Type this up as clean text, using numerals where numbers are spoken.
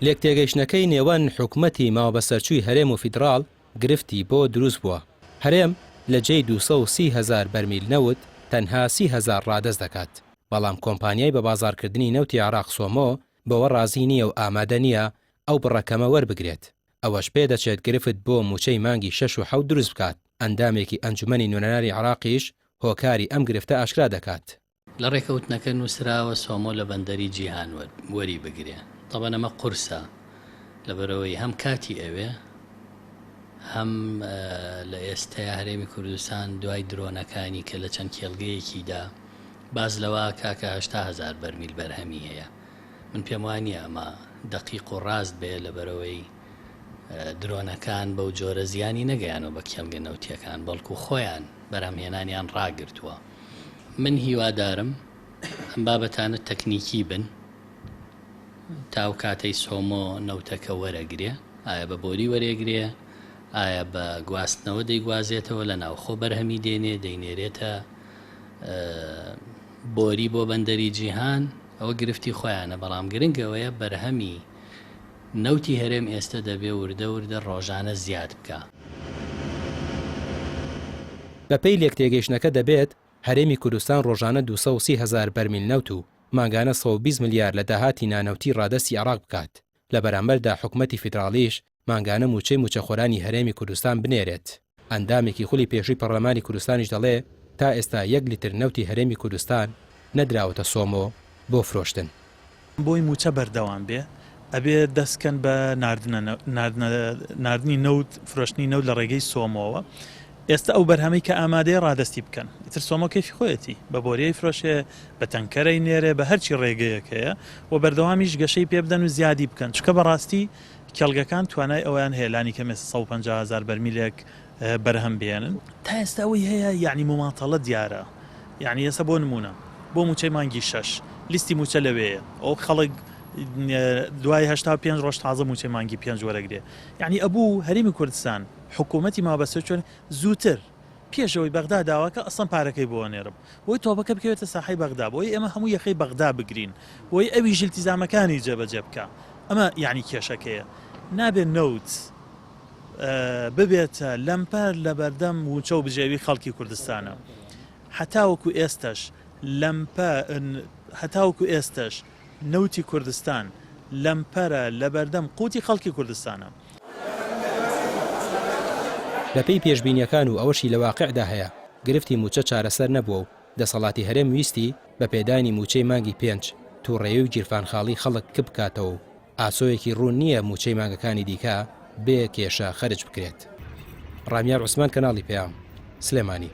لێکتێگەیشتنەکەی نێوان حکومەتی ماوەبەسەرچووی هەرێم و فیدڕاڵ گرفتی بۆ دروست بووە، هەرێم لە جێی 230 هەزار بەرمیل نەوت تەنها 30 هەزار ڕادەست دەکات، بەڵام کۆمپانیای بەبازاڕکردنی نەوتی عێراق سۆمۆ بەوە ڕازی نییە و ئامادە نییە ئەو بڕە کەمە وەربگرێت، ئەوەش پێدەچێت گرفت بۆ مووچەی مانگی شەش و حەوت دروست بکات، ئەندامێکی ئەنجومەنی نوێنەرانی عێراقیش هۆکاری ئەم گرفتە ئاشکرا دەکات. لە ڕێکەوتنەکە نووسراوە سۆمۆ لە بەندەری جیهان وەری بگرێ. تەبەن ئەمە قورسە لەبەرئەوەی هەم کاتی ئەوێ هەم لە ئێستەیا هەرێمی کوردستان دوای درۆنەکانی کە لە چەند کێڵگەیەکیدا باس لەوە ئەکا کە 80 هەزار بەرمیل بەرهەمی هەیە. من پێم وا نییە ئەمە دەقیق و ڕاست بێ لەبەرئەوەی درۆنەکان بەو جۆرە زیانی نەگەیانوە بە کێڵگە نەوتییەکان بەڵکو خۆیان بەرهەمهێنانیان ڕاگرتووە. من هیوادارم ئەم بابەتانە تەکنیکی بن تا ئەو کاتەی سۆمۆ نەوتەکە وەرەگرێ، ئایا بە بۆری وەرێگرێ، ئایا بە گواستنەوە دەیگوازێتەوە، لە ناوخۆ بەرهەمی دێنێ دەینێرێتە بۆری بۆ بەندەری جیهان، ئەوە گرفتی خۆیانە، بەڵام گرنگ ئەوەیە بەرهەمی نەوتی هەرێم ئێستە دەبێ وردە وردە ڕۆژانە زیاد بکا. بەپێی لێکتێگەیشتنەکە دەبێت هەرێمی کوردستان ڕۆژانە 230 هەزار بەرمیل نەوت و مانگانە 120 ملیار لە داهاتی نانەوتی ڕادەستی عێراق بکات، لە بەرامبەردا حکومەتی فیدراڵیش مانگانە مووچەی مووچەخۆرانی هەرێمی کوردستان بنێرێت. ئەندامێکی خولی پێشووی پەڕلەمانی کوردستانیش دەڵێ، تا ئێستا یەک لیتر نەوتی هەرێمی کوردستان نەدراوەتە سۆمۆ بۆ فرۆشتن. بۆی مووچە بەردەوام بێ ئەبێ دەست کەن بە ناردنی نەوت، فرۆشتنی نەوت لە ڕێگەی سۆمۆوە. ئێستا ئەو بەرهەمەی کە ئامادەیە ڕادەستی بکەن. ئیتر سۆمۆ کەیفی خۆیەتی، بە بۆریی فرۆشێ، بە تەنکەرەی نێرێ، بە هەرچی ڕێگەیەک هەیە و بەردەوامیش گەشەی پێ بدەن و زیادی بکەن. چونکە بەڕاستی کێڵگەکان توانای ئەوەیان هەیە لانی کەم ئێستا 150 هەزار بەرمیلێک بەرهەم بهێنن. تا ئێستا ئەوەی هەیە یەعنی موماتەڵە دیارە یەعنی ئێستا بۆ نموونە بۆ مووچەی مانگی شەش لیستی مووچە لەوێیە ئەو خەڵک دوای 85 ڕۆژ تازە مووچەی مانگی پێنج وەرەگرێ یەعنی ئەبوو هەرێمی کوردستان حکوومەتی مابەستە چۆن زووتر پێش ئەوەی بەغدا داواکە ئەسڵەن پارەکەی بۆ ئەنێرم بۆی تۆپەکە بکەوێتە ساحەی بەغدا بۆی ئێمە هەموو یەخەی بەغدا بگرین بۆی ئەویش ئیلتیزامەکانی جێبەجێ بکا ئەمە یەعنی کێشەکەیە نابێ نەوت ببێتە لەمپەر لەبەردەم مووچە و بژێوی خەڵکی کوردستانە هەتاوەکو ئێستەش لەمپە هەتاوەکو ئێستەش نەوتی کوردستان لەمپەرە لەبەردەم قوتی خەڵکی کوردستانە. بەپێی پێشبینییەکان و ئەوەشی لە واقیعدا هەیە، گرفتی مووچە چارەسەر نەبووە و دەسەڵاتی هەرێم ویستی بە پێدانی مووچەی مانگی پێنج، تووڕەیی و گیرفانخاڵیی خەڵک کپ بکاتەوە و ئاسۆیەکی ڕوون نییە مووچەی مانگەکانی دیکە بێ کێشە خەرج بکرێت. ڕامیار عوسمان کەناڵی پەیام، سلێمانی.